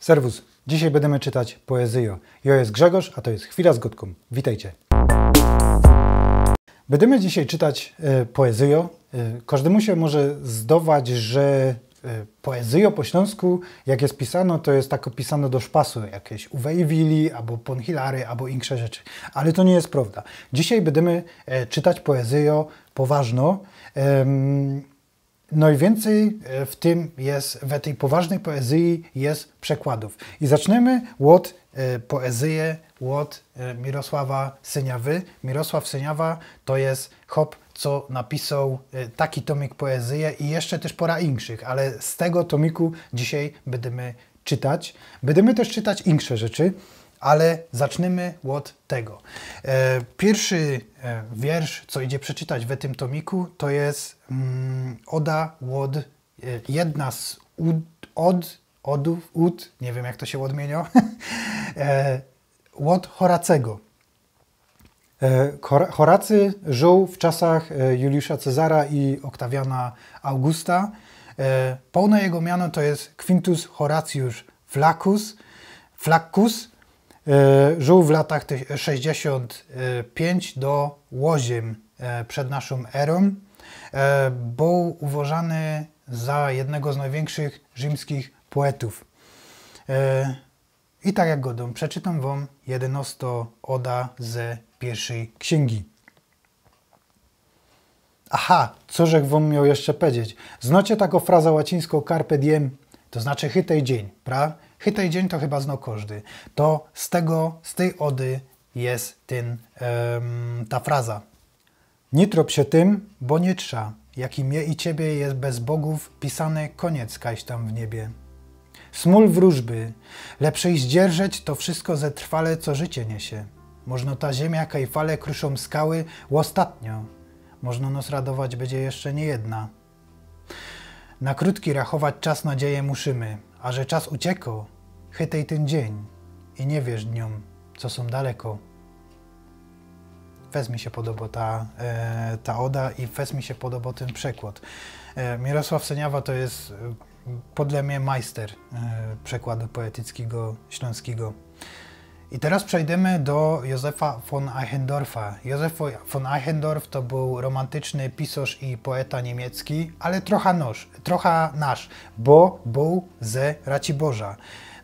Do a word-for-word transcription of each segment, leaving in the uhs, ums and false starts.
Serwus. Dzisiej bydymy czytać poezyjõ. Jŏ jest Grzegorz, a to jest Chwila z Gŏdkōm. Witejcie. Bydymy dzisiej czytać e, poezyjõ. E, kożdymu sie może zdŏwać, że e, poezyjõ po ślōnsku, jak jest pisano, to jest tak pisano do szpasu, jakeś uwejwili, abo pōnhilary, abo insze rzeczy. Ale to niy jest prŏwda. Dzisiej bydymy e, czytać poezyjõ poważno. Em, Nojwiyncyj e, w tym jest, we tyj poważnyj poezyji jest przekładōw. I zacznymy ôd e, poezyje, ôd e, Mirosława Syniawy. Mirosław Syniawa to jest chop, co napisoł e, taki tōmik poezyje i jeszcze tyż pora inkszych, ale z tego tōmiku dzisiej bydymy czytać. Bydymy tyż czytać insze rzeczy, ale zacznymy ôd tego. E, piyrszy e, wiyrsz, co idzie przeczytać we tym tōmiku, to jest mm, ôda ôd, e, jedna z ôd, ôd, ôdōw, ôd, niy wiym, jak to sie ôdmiynio, e, ôd Horacego. E, Hor- Horacy żōł w czasach e, Juliusza Cezara i Oktawiana Augusta. E, połne jego miano to jest Quintus Horatius Flaccus. Flaccus. E, żōł w latach ty- sześćdziesiōnt piyńć do ôziym e, przed naszōm erōm. E, bōł uważany za jednego z nojwiynkszych rzimskich poetōw. E, I tak jak gŏdōm, przeczytōm wōm jedynŏstõ ôda ze piyrszij ksiyngi. Aha, co żech wōm mioł jeszcze powiedzieć? Znŏcie takõ frazã łacińską carpe diem, to znaczy chytej dziyń, pra? Chytej dziyń to chyba znŏ kożdy. To z tego, z tyj ôdy jest tyn, em, ta fraza. Niy trop sie tym, bo niy trza, jak i mie i ciebie jest bez bogōw pisany kōniec kajś tam w niebie. Smōl wrōżby, lepszyj zdzierżeć to wszystko ze trwale, co życie niesie. Możno ta ziymia, kaj fale kruszōm skały, ôstatnio. Możno nos radować bydzie jeszcze niyjedna. Na krōtki rachować czas nadzieje musimy, a że czas ucieko, chytej tyn dziyń i niy wierz dniōm, co sōm daleko. Fest mi sie podobŏ ta, e, ta ôda i fest mi sie podobŏ tyn przekłŏd. E, Mirosław Syniawa to jest e, podle mie majster e, przekładu poetyckigo ślōnskigo. I teroz przejdymy do Józefa von Eichendorffa. Józef von Eichendorff to bōł romantyczny pisŏrz i poeta niymiecki, ale trocha nasz, trocha nasz, bo bōł ze Raciborza.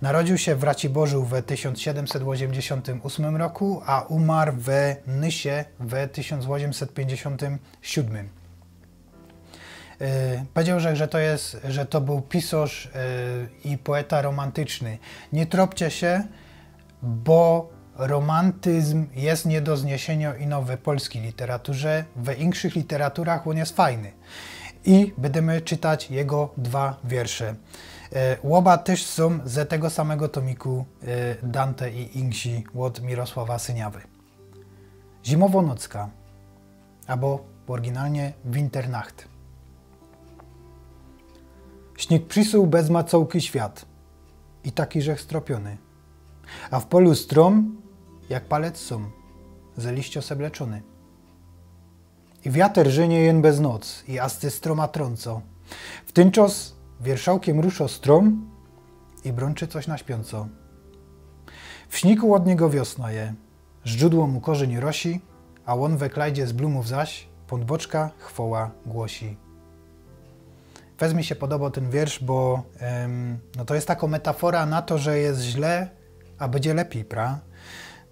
Narodziōł sie w Raciborzu we tysiōnc siedymset ôziymdziesiōntym ôsmym roku, a umar we Nysie we tysiōnc ôziymset piyńćdziesiōntym siōdmym. E, powiedzioł, że, że to jest, że to bōł pisŏrz e, i poeta romantyczny. Niy tropcie sie, bo romantyzm jest niy do zniesiynio ino we polskij literaturze, we inkszych literaturach ôn jest fajny. I bydymy czytać jego dwa wiersze. E, ôba tyż sōm ze tego samego tōmiku e, Dante i inksi ôd Mirosława Syniawy. Zimowŏ nocka, abo ôryginalnie Winternacht. Śniyg przisuł bez macołki świat i taki żech stropiōny. A w polu strōm, jak palec sōm, ze liściŏ sebleczōny. I wiater rzynie jyn bez noc i asty strōma trōncŏ. W tyn czŏs wierszałkym ruszŏ strōm i brōnczy coś na śpiōncŏ. W śniku ôd niego wiosna je, źdrzōdło mu korzyń rosi, a ôn we klajdzie z blōmōw zaś pōn boczka chwoła głosi. Fest mi sie podobŏ tyn wiersz, bo em, no to jest takŏ metafora na to, że jest źle, a bydzie lepij, pra?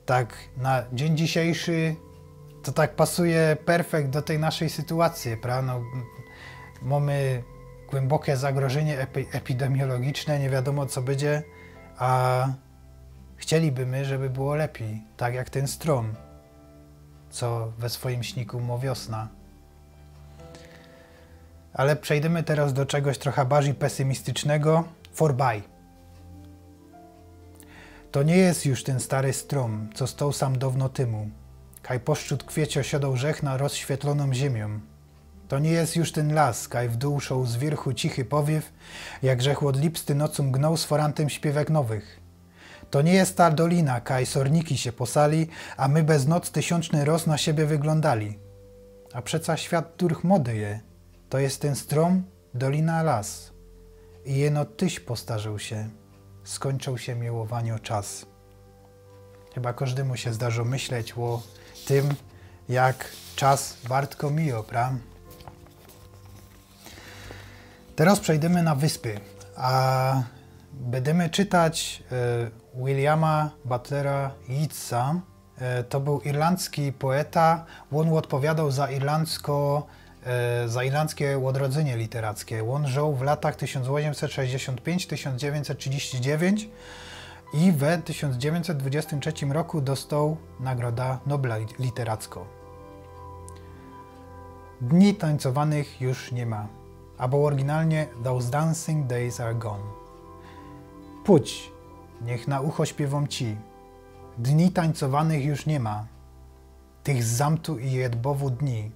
Tak na dziyń dzisiejszy to tak pasuje perfekt do tyj naszyj sytuacyje, pra? No, m- mōmy głymboke zagrożynie epi- epidemiologiczne, niy wiadōmo co bydzie, a chcieliby my, żeby było lepij, tak jak tyn strōm, co we swojim śniku mŏ wiosna. Ale przejdymy teroz do czegoś trocha bardzij pesymistycznego. Vorbei. To niy jest już tyn stary strōm, co stoł sam downo tymu. Kaj poszczōd kwieciŏ siodōł żech na rozświetlōnōm ziymiōm. To niy jest już tyn las, kaj w dōł szoł z wiyrchu cichy powiyw, jak żech ôd lipsty nocōm gnoł z forantym śpiywek nowych. To niy jest ta dolina, kaj sorniki sie posali, a my bez noc tysiōnczny roz na siebie wyglōndali. A przeca świat durch mody je. To jest tyn strōm, dolina, las. I jynŏ tyś postarzoł sie. skończył się miłowanio czas. Chyba kożdymu sie zdarzo myśleć ô tym, jak czas bartko mijo, pra? Teroz przejdymy na wyspy, a bydymy czytać e, Williama Butlera Yeatsa. E, to bōł irlandzki poeta. Ôn ôdpowiadał za irlandzko, e, za irlandzkie ôdrodzynie literackie. Ôn żōł w latach tysiōnc ôziymset sześćdziesiōnt piyńć, tysiōnc dziewiyńcset trzidziści dziewiyńć i we tysiōnc dziewiyńcset dwudziestym trzecim roku dostoł Nagroda Nobla li- literacko. Dni tańcowanych już niy ma, abo ôryginalnie Those dancing days are gone. Pōdź, niych na ucho śpiywōm ci. Dni tańcowanych już niy ma. Tych z zamtu i jedbowu dni.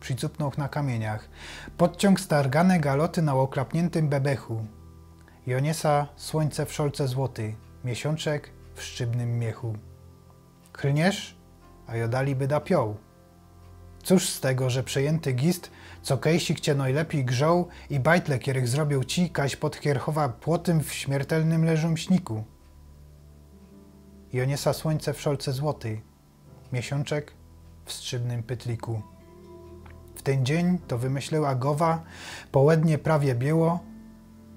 Przicupnōł na kamiyniach. Podciōng stargane galoty na ôklapniyntym bebechu. Joniesa słōńce w szolce złotyj, miesiōnczek w szczybnym miechu. Chlniesz, a jo dali byda pioł. Cōż z tego, że przejynty gist, co kejsik cie nojlepij grzoł i bajtle, kierych zrobiōł ci, kaś pod Kierchowa płotym w śmiertelnym leżōm śniku. Joniesa słōńce w szolce złotyj, miesiōnczek w strzybnym pytliku. W tyn dziyń to wymyśliła gowa, połednie prawie było,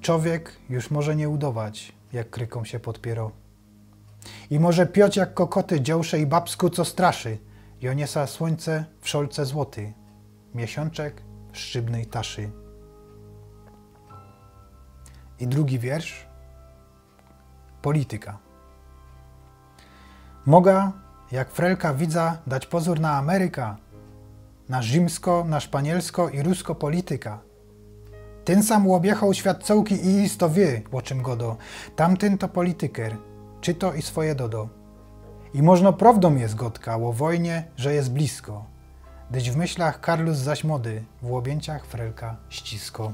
czowiek już może niy udować, jak krykōm sie podpiero. I może pioć jak kokoty, dziołsze i babsku, co straszy. Joniesa słōńce w szolce złotyj, miesiōnczek w szczybnej taszy. I drugi wiersz. Polityka. Moga, jak frelka widza, dać pozōr na Ameryka, na rzimsko, na szpanielsko i rusko polityka. Tyn sam ôbiechoł świat cołki i isto wiy, ô czym godo. Tamtyn to polityker, czyto i swoje dodo. I możno prowdōm je zgodka ô wojnie, że je blisko. Dyć w myślach Karlus zaś mody, w ôbiyńciach frelka ścisko.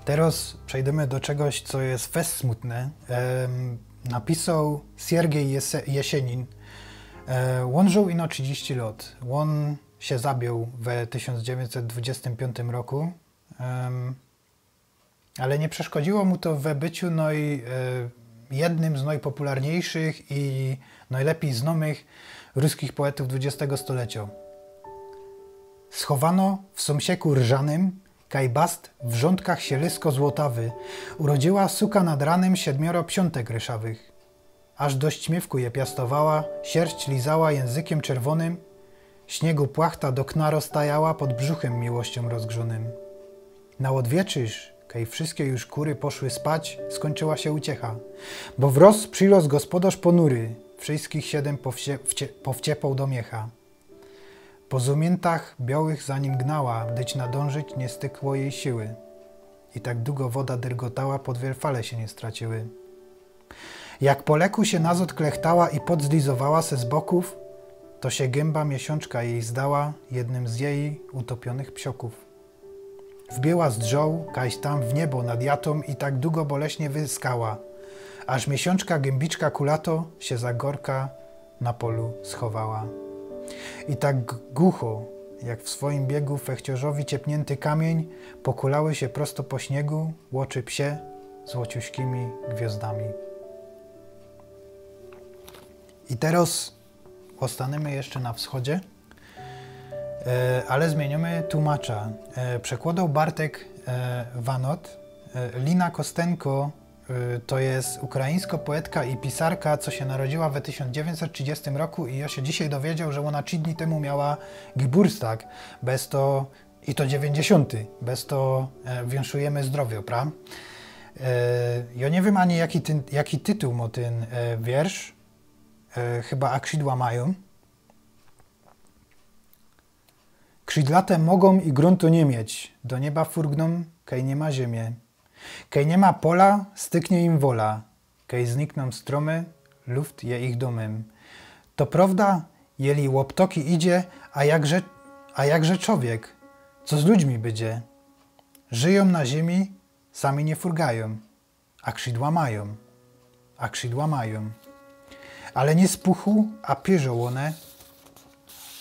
Teroz przejdymy do czegoś, co je fest smutne. Em, napisoł Siergiej Jese- Jesienin. E, ôn żōł ino trzidziści lot. Ôn sie zabiył we tysiōnc dziewiyńcset dwudziestym piōntym roku. Em, ale niy przeszkodziło mu to we byciu noj- e, jednym z nojpopularniyjszych i nojlepij znōmych ruskich poetōw dwudziestego stolecio. Schowano w sōmsieku rżanym, kaj bast w rzōndkach sie lysko złotawy, urodziyła suka nad ranym siedmioro psiōntek ryszawych. Aż do ścimiywku je piastowała, sierść lizała jynzykiym czerwonym, śniegu płachta do kna roztajała pod brzuchym miłościōm rozgrzōnym. Na ôdwieczyrz, kaj wszyjske już kury poszły spać, skōńczyła sie uciecha, bo wroz przilŏz gospodŏrz ponury, wszyjskich siedym powcie- wcie- powciepoł do miecha. Po zumiyntach biołych za nim gnała, dyć nadōnżyć niy stykło jij siły. I tak dugo woda dyrgotała, pod wiel fale sie niy straciły. Jak po leku sie nazŏd klechtała i podzlizowała se z bokōw, to sie gymba miesiōnczka jij zdała jednym z jej utopionych psiokōw. Wbiyła z drzoł, kajś tam w niebo nad jatōm i tak dugo boleśnie wyskała, aż miesiōnczka gymbiczka kulato sie za gorka na polu schowała. I tak głucho, jak w swoim biegu fechciŏrzowi ciepniynty kamiyń, pokulały sie prosto po śniegu ôczy psie z złociuśkimi gwiŏzdami. I teroz ôstanymy jeszcze na wschodzie. E, ale zmiyniymy tłumacza. E, przekłŏdał Bartek, e, Wanot. E, Lina Kostenko, e, to je ukraińsko poetka i pisarka, co sie narodziła we tysiōnc dziewiyńcset trzidziestym roku i jŏ sie dzisiej dowiedzioł, że ôna trzi dni tymu miała Geburtstag, bez to, i to dziewiyńćdziesiōnty, bez to, e, wiynszujymy zdrowio, pra? E, jŏ niy wiym ani jaki, tyn, jaki tytuł mŏ tyn, e, wiersz. E, chyba A krzidła majōm. Krzidlate mogōm i grōntu niy mieć, do nieba furgnōm, kej niy ma ziymie. Kej niy ma pola, styknie im wola. Kej zniknōm strōmy, luft je ich dōmym. To prowda, jeli ô ptoki idzie, a jakże, a jakże czowiek? Co z ludźmi bydzie? Żyjōm na zymi, sami niy furgajōm. A krzidła majōm, a krzidła majōm. Ale niy z puchu, a pierzo ône,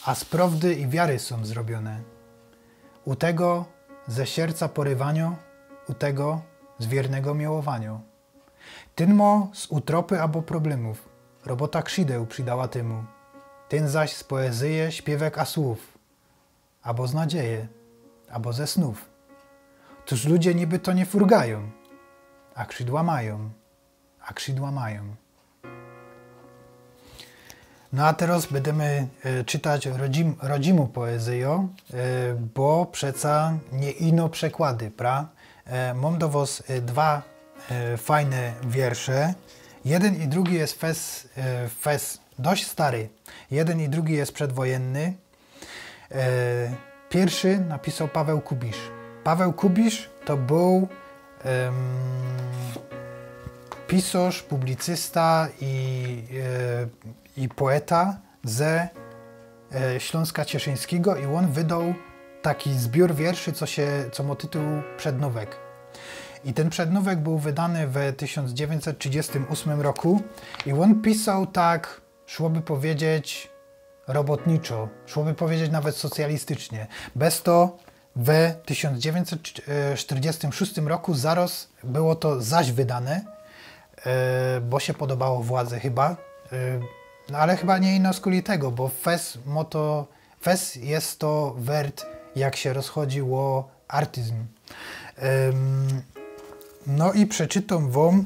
a z prowdy i wiary sōm zrobiōne. U tego ze sierca porywaniŏ u tego z wiernego miłowanio. Tyn mo z utropy abo problemōw robota krzideł przidała tymu. Tyn zaś z poezyje, śpiywek a słōw, abo z nadzieje, abo ze snōw. Tōż ludzie niby to niy furgajōm, a krzidła majōm, a krzidła majōm. No a teroz bydymy e, czytać rodzim, rodzimōm poezyjo, e, bo przeca niy ino przekłady, pra? E, mōm do wos e, dwa e, fajne wiersze. Jedyn i drugi je fest, e, fest dość stary. Jedyn i drugi je przedwojenny. E, piyrszy napisoł Paweł Kubisz. Paweł Kubisz to bōł em, pisŏrz, publicysta i, e, i poeta ze e, Ślōnska Cieszyńskigo i ôn wydoł taki zbiōr wierszy, co sie, co mo tytuł Przednōwek. I tyn Przednōwek bōł wydany we tysiōnc dziewiyńćset trzidziestym ôsmym roku i ôn pisoł tak, szłoby powiedzieć, robotniczo, szłoby powiedzieć nawet socjalistycznie. Bez to we tysiōnc dziewiyńćset sztyrdziestym szōstym roku zarŏz było to zaś wydane, e, bo sie podobało władze chyba. E, no ale chyba niy ino skuli tego, bo fest mo to, fest je to wert, jak sie rozchodzi ô artyzm. Em, no i przeczytōm wōm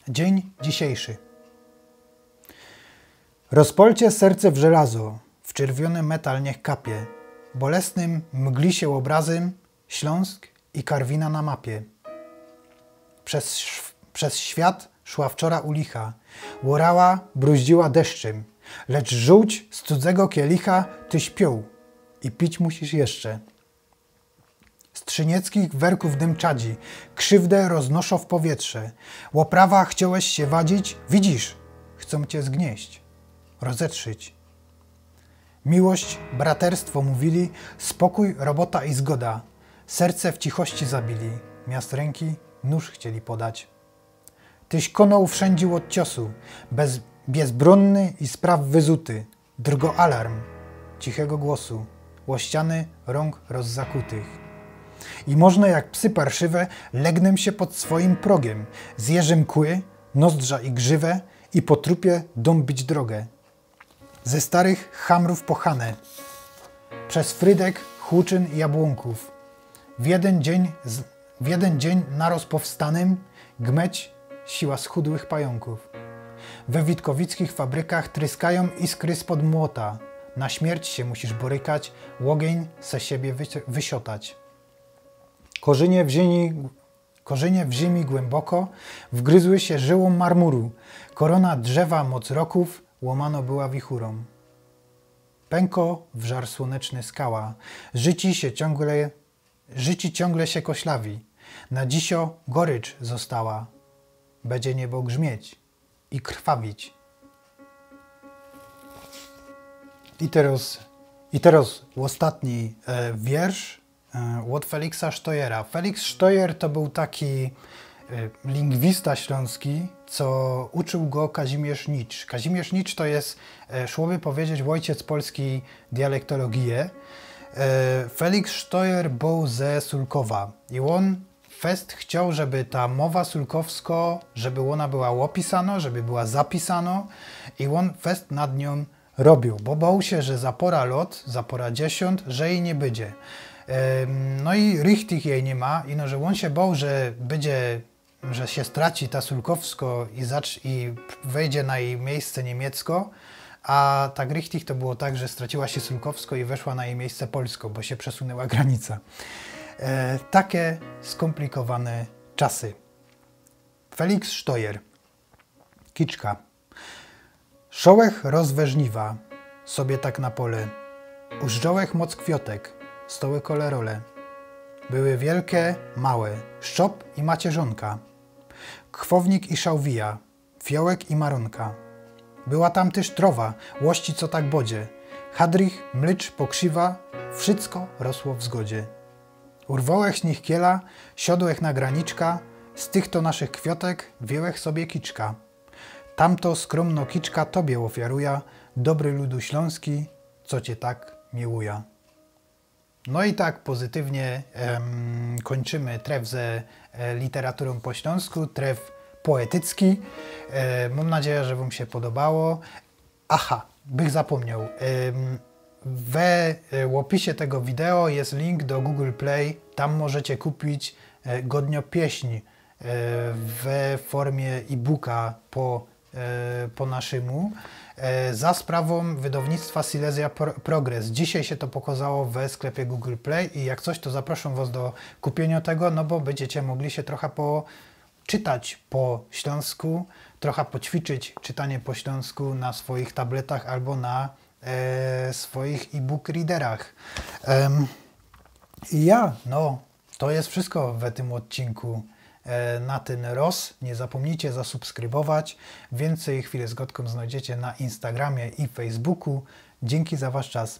dziyń dzisiejszy. Rozpolcie serce w żelazo, w czerwiōny metal niych kapie. Bolesnym mgli sie ôbrazym Ślōnsk i Karwina na mapie. Przez, przez świat szła wczora ulicha, ôrała, bruździła deszczym, lecz żōłć z cudzego kielicha tyś piōł i pić musisz jeszcze. Strzynieckich werkōw dym czadzi, krziwdã roznoszōm w powietrze. Ô prawa chciołeś sie wadzić, widzisz, chcōm cie zgnieść, rozetrzyć. Miłość, braterstwo mówili, spokōj, robota i zgoda. Serce w cichości zabili, miast rynki nōż chcieli podać. Tyś kōnoł wszyndzie ôd ciosu, bez, bezbrōnny i z praw wyzuty. Drgo alarm cichego głosu, ô ściany rōnk rozzakutych. I można jak psy parszywe legnym sie pod swojim progiem, zjeżym kły, nozdrza i grzywã i po trupie dōm bić drogã. Ze starych chamrōw pochane, przez frydek, chłuczyn i jabłōnkōw. W jedyn dziyń z, w jedyn dziyń naroz powstanym gmyć siła schudłych pajōnkōw. We witkowickich fabrykach tryskajōm iskry spod młota. Na śmierć sie musisz borykać, ôgiyń ze siebie wysiotać. Korzynie w ziymi, korzynie w ziymi głyboko wgryzły sie żyłōm marmuru. Korōna drzewa moc rokōw łōmano była wichurōm. Pynko w żar słōneczny skała. Życi sie ciōngle Życi ciōngle sie koślawi, na dzisiŏ gorycz została. Bydzie niebo grzmieć i krwawić. I teroz, i teroz ôstatni e, wiersz e, ôd Feliksa Sztojera. Feliks Sztojer to bōł taki e, lingwista ślōnski, co uczył go Kazimierz Nicz. Kazimierz Nicz to je, e, szłoby powiedzieć, ôjciec polskij dialektologije. E, Feliks Sztojer bōł ze Sulkowa i ôn fest chcioł, żeby ta mowa sulkowsko, żeby ôna była ôpisano, żeby była zapisano i ôn fest nad niōm robiył, bo boł sie, że za pora lot, za pora dziesiōnt, że jij niy bydzie. Em, no i richtig jij niy ma, ino że ôn sie boł, że bydzie że sie straci ta sulkowsko i zacz-, i wejdzie na jij miyjsce niymiecko, a tak richtig to było tak, że straciła sie sulkowsko i weszła na jij miyjsce polsko, bo sie przesunyła granica. E, take skōmplikowane czasy. Feliks Sztojer. Kiczka. Szołech rozweżniwa sobie tak na pole. Użdżołech moc kwiotek, stoły kole role. Były wielke, małe, szczop i macierzōnka, kwownik i szałwija, fiołek i maronka. Była tam tyż trowa, łości co tak bodzie. Hadrich, mlicz, pokrziwa, wszycko rosło w zgodzie. Urwołech z nich kiela, siodłech na graniczka, z tych to naszych kwiotek wziōłech sobie kiczka. Tamto skrōmno kiczka tobie ôfiaruja, dobry ludu ślōnski, co cie tak miłuja. No i tak pozytywnie em, kończymy tref ze e, literaturą po śląsku, tref poetycki. E, mam nadzieję, że Wam się podobało. Aha, bych zapomniał. Em, we e, opisie tego wideo jest link do Google Play. Tam możecie kupić e, Godnio Pieśń e, we formie e-booka po, e, po naszemu. E, za sprawą wydawnictwa Silesia Pro- Progress. Dzisiaj się to pokazało we sklepie Google Play i jak coś, to zapraszam Was do kupienia tego, no bo będziecie mogli się trochę poczytać po śląsku, trochę poćwiczyć czytanie po śląsku na swoich tabletach albo na e, swoich e-book readerach. Em, I ja, no, to jest wszystko w tym odcinku e, na ten roz. Nie zapomnijcie zasubskrybować. Więcej Chwile z Gotką znajdziecie na Instagramie i Facebooku. Dzięki za Wasz czas.